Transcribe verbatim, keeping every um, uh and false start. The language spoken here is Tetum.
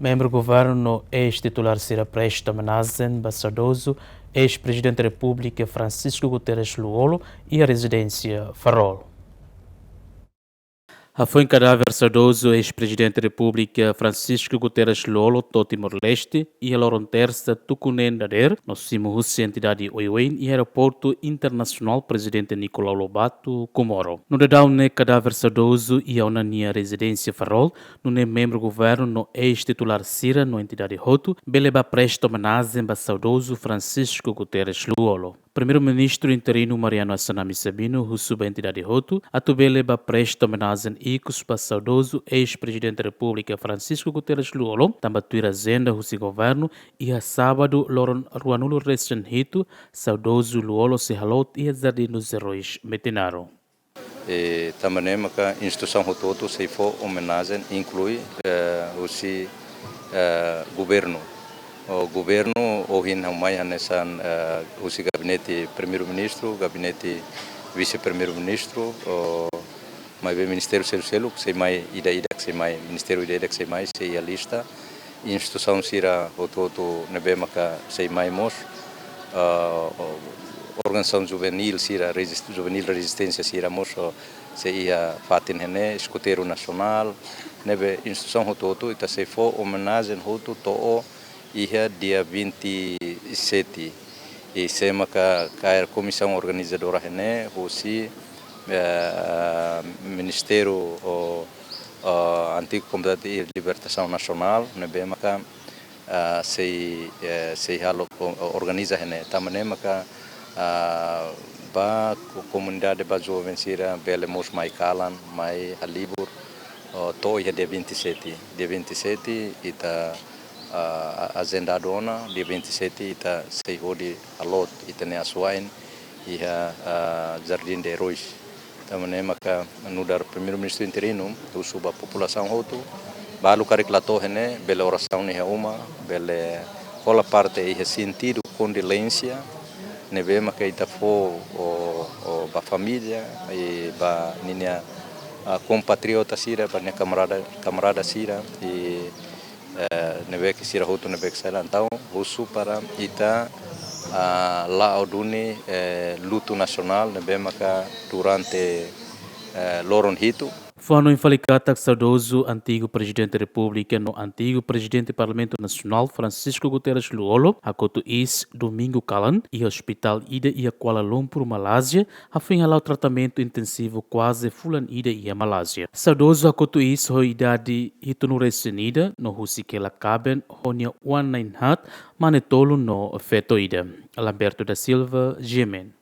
Membru governu no eis-titulár sira presta omenajen ba saudozu eis-Prezidente Repúblika Francisco Guterres Lú-Olo iha rezidénsia Farol. Hafoin kadáver saudozu eis-Prezidente Repúblika Francisco Guterres Lú-Olo to'o Timor-Leste iha loron tersa tuku neen dadeer no simu husi entidade oioin iha Aeroportu Internasionál Prezidente Nicolau Lobato, Comoro. No daudaun ne'e kadáver saudozu iha ona nia rezidénsia Farol, nune'e membru governu no eis-titulár sira no entidade hotu bele bá presta omenajen ba saudozu Francisco Guterres Lú-Olo. Primeiru-Ministru interinu Mariano Assanami Sabino husu ba entidade hotu atu bele bá presta omenajen ikus ba saudozu eis-Prezidente Repúblika Francisco Guterres Lú-Olo, tanba tuir ajenda husi governu, iha sábadu loron ruanulu-resin-hitu, saudozu Lú-Olo sei haloot iha Jardim dos Heróis Metinaro. E tanba ne'e maka instituisaun hotu-hotu sei fó omenajen, inklui, eh, husi, eh, governu. O governu ohin ha'u mai hanesan, eh, husi gabinete Primeiru-Ministru, gabinete Vise-Primeiru-Ministru, o maibé ministériu seluk-seluk sei mai, ida-idak sei mai, ministériu ida-idak sei mai, sei iha lista. Instituisaun sira hotu-hotu ne'ebé maka sei mai mós, ah, organizasaun juvenil sira, rezist-, juvenil rezisténsia sira mós, oh, sei iha fatin ne'e, Eskoteiru Nasionál, ne'ebé instituisaun hotu-hotu ita sei fó omenajen hotu to'o iha dia vinte e sete. I sé maka kaer komisaun organizadora ne'e, husi, eh, ministériu, o, o, antigu Komité de Libertasaun Nasionál, ne'ebé maka, ah, sei, eh, sei halo, o, o, organiza ne'e. Tanba ne'e maka, ah, ba ko-, komunidade, ba joven sira bele mós mai kalan, mai halibur, o, to'o iha dia vinte e sete. Dia vinte e sete ita, ah, ajendadu ona, dia vinte e sete ita sei hodi haloot ita-nia asuwa'in iha, ah, Jardim de Heróis. Tanba ne'e maka nu'udar Primeiru-Ministru interinu husu ba populasaun hotu, balu karik la to'o ne'e, bele orasaun iha uma, bele hola parte iha sentidu kondolénsia ne'ebé maka ita fó, o, o, ba família, i ba ninia, ah, kompatriota sira, ba nia kamarada, kamarada sira, i, eh, ne'ebé ke sira hotu ne'ebé ke sa'e. Entaun husu para ita, ah, la'o duni, eh, lutu nasionál ne'ebé maka durante, eh, loron hitu. Fó-hanoin fali katak saudozu antigu Prezidente Repúblika no antigu Prezidente Parlamentu Nasionál Francisco Guterres Lú-Olo hakotu iis domingu kalan iha ospitál ida iha Kuala Lumpur, Malázia, hafoin hala'o tratamentu intensivu kuaze fulan ida iha Malázia. Saudozu hakotu iis ho idade hitunulu-resin-ida no husik hela kaben ho nia oan na'in-haat, mane tolu no feto ida. Lamberto da Silva, G M N.